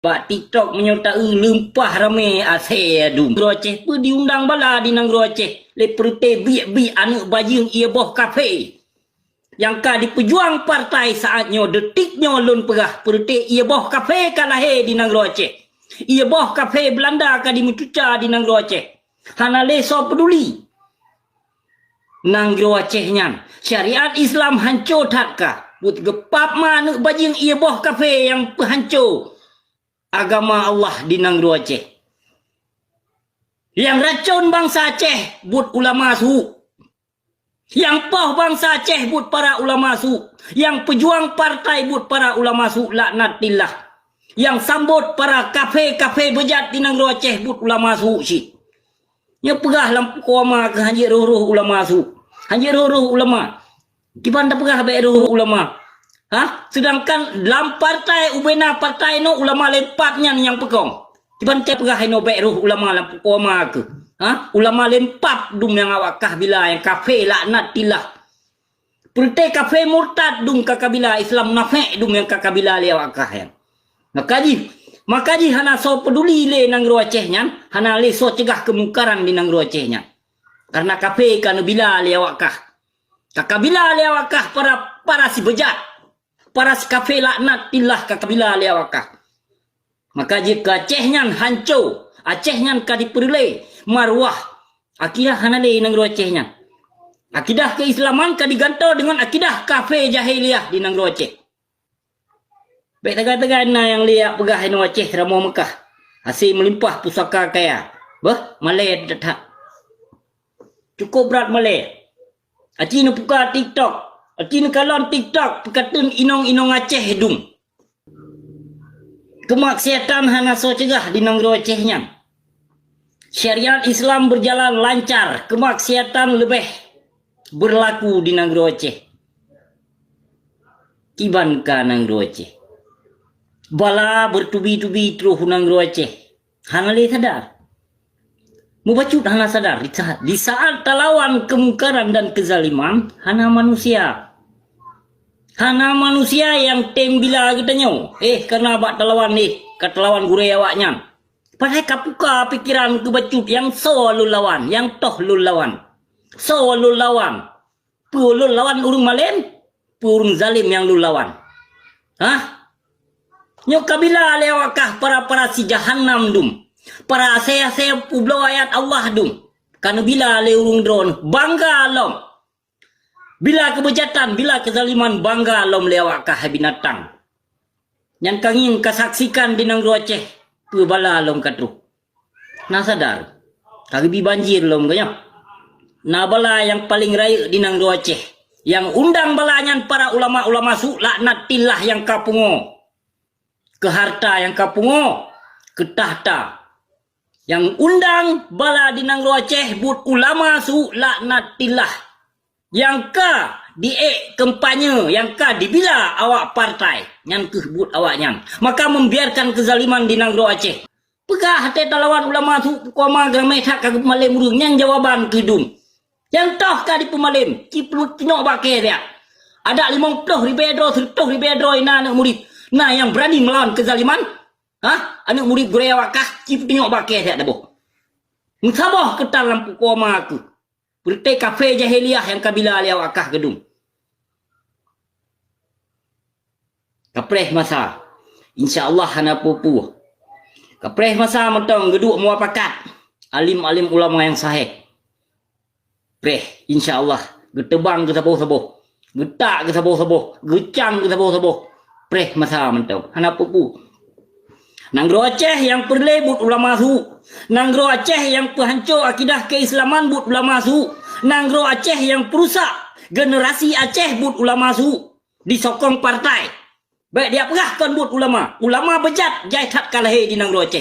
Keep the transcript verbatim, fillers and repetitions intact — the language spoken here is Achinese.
Bak TikTok meunyoe taeu leumpah ramé asée dum. Nanggroe Aceh peue diundang bala di nanggroe Aceh lé peureuté biek-biek aneuëk bajeueng ié boh kafé. Nyang ka dipeujuang partai saát nyoe, detik nyoe lôn peugah, peureuté ié boh kafé ka lahé di nanggroe Aceh. Ié boh kafé Beulanda ka dimeucuca di nanggroe Aceh. Hana lé soe peuduli. Nanggroe Aceh nyan, syariat Islam hanco that ka. Buet geupap ma aneuëk bajeueng ié boh kafé nyang peuhanco agama Allah di nanggroe Aceh. Nyang racon bansa Aceh buet ulama su. Nyang poh bansa Aceh buet para ulama su. Nyang peujuang partai buet para ulama su, laknatillah. Nyang sambot para kafé-kafé beujat di nanggroe Aceh buet ulama su cit. Nyoe peugah lam pukoe ma keuh hanjeuet roh-roh ulama su. Hanjeuet roh-roh ulama. Kiban tapeugah bék roh-roh ulama. Ha? Seudangkan lam partai, ubena partai nyoe ulama lempap nyan nyang peukong. Kiban tapeugah inoe bék roh ulama lam pukoe ma keuh. Ha? Ulama lempap dum nyang awak kah bila nyang kafé laknatillah. Peureuté kafé murtad dum ka kabila, Islam munafék dum nyang ka kabila lé awak kah nyan. Maka jih, maka jih hana soe peuduli lé nanggroe Aceh nyan, hana lé soe cegah keumungkaran di nanggroe Aceh nyan. Karena kafé ka neubila lé awak kah. Ka kabila lé awak kah para, para sibeujat, para sikafé laknatillah ka kabila lé awak kah. Maka jih keu Aceh nyan hanco, Aceh nyan ka dipeureulée marwah. Akidah hana lé nanggroe Aceh nyan. Akidah keislaman ka digantoe deungon akidah kafé jahiliyah di nanggroe Aceh. Bék tagai-tagai na nyang lé jak peugah inoe Aceh ramoe Meukah, hasé meulimpah pusaka kaya. Beuh, malée that-that. Cukôp brat malée. Aci neupuka TikTok, aci neukalon TikTok peukateun inong-inong Aceh dum. Keumaksiatan hana soe cegah di nanggroe Aceh nyan. Syariat Islam beujalan lancar, keumaksiatan leubeh beurlaku di nanggroe Aceh. Kiban ka nanggroe Aceh. Bala beutubi-tubi troh u nanggroe Aceh. Hana lé sadar. Mubacut hana sadar. Di saát, di saát talawan keumungkaran dan keuzaliman, hana manusia. Hana manusia nyang tem bila geutanyoe. Eh, kana bak talawan, eh, ka talawan gurée awaknyan. Padahai ka puka pikeran keu bacut nyang soe lôn lawan, nyang toh lôn lawan. Soe lôn lawan. Peue lôn lawan ureuëng malém? Peue ureuëng zalém nyang lôn lawan? Hah? Nyoe kabila lé awak kah para-para si jahannam dum, para asée-asée peubloe ayat Allah dum, ka neubila lé ureuëng droe bangga lom. Bila keubeujatan, bila keuzaliman bangga lom lé awak kah hai binatang. Nyan ka ngieng kasaksikan di nanggroe Aceh peue bala lom ka troh. Na sadar, ka geubi banjir lom geuh nyoe. Na bala nyang paleng rayeuk di nanggroe Aceh. Nyang undang bala nyan para ulama-ulama su laknatillah nyang ka pungo. Keu harta nyang ka pungo, keu takhta. Nyang undang bala di nanggroe Aceh buet ulama su laknatillah. Nyang ka diék kampanye, nyang ka dibila awak partai, nyan keuh buet awaknyan. Maka membiarkan keuzaliman di nanggroe Aceh. Peugah até talawan ulama su, koma geumé that ka geupeumalém ureuëng, nyan jawaban keu dum. Nyang toh ka dipeumalém, cipeutunyok bak kée siat. Adak limong ploh ribée droe, sireutoh ribée droe na aneuëk murit. Na nyang beurani meulawan keuzaliman? Hah? Aneuëk murit gurée awak kah, cipeutunyok bak kée siat daboh. Meusaboh keutan lam pukoe ma keuh. Peureuté kafé jahiliyah nyang kabila lé awak kah geudum. Kapreh masa. Insya Allah hana peue-peue. Kapreh masa mantong geuduek mupakat alim-alim ulama nyang sahé. Preh, insya Allah, geuteubang keu saboh-saboh. Geutak keu saboh-saboh, geucang keu saboh-saboh. Preh masa mantong. Hana peue-peue. Nanggroe Aceh nyang peureulée buet ulama su. Nanggroe Aceh nyang peuhanco akidah keislaman buet ulama su. Nanggroe Aceh nyang peurusak generasi Aceh buet ulama su. Disokong partai. Bék dipeugah kon buet ulama. Ulama beujat jai that ka lahé di nanggroe Aceh.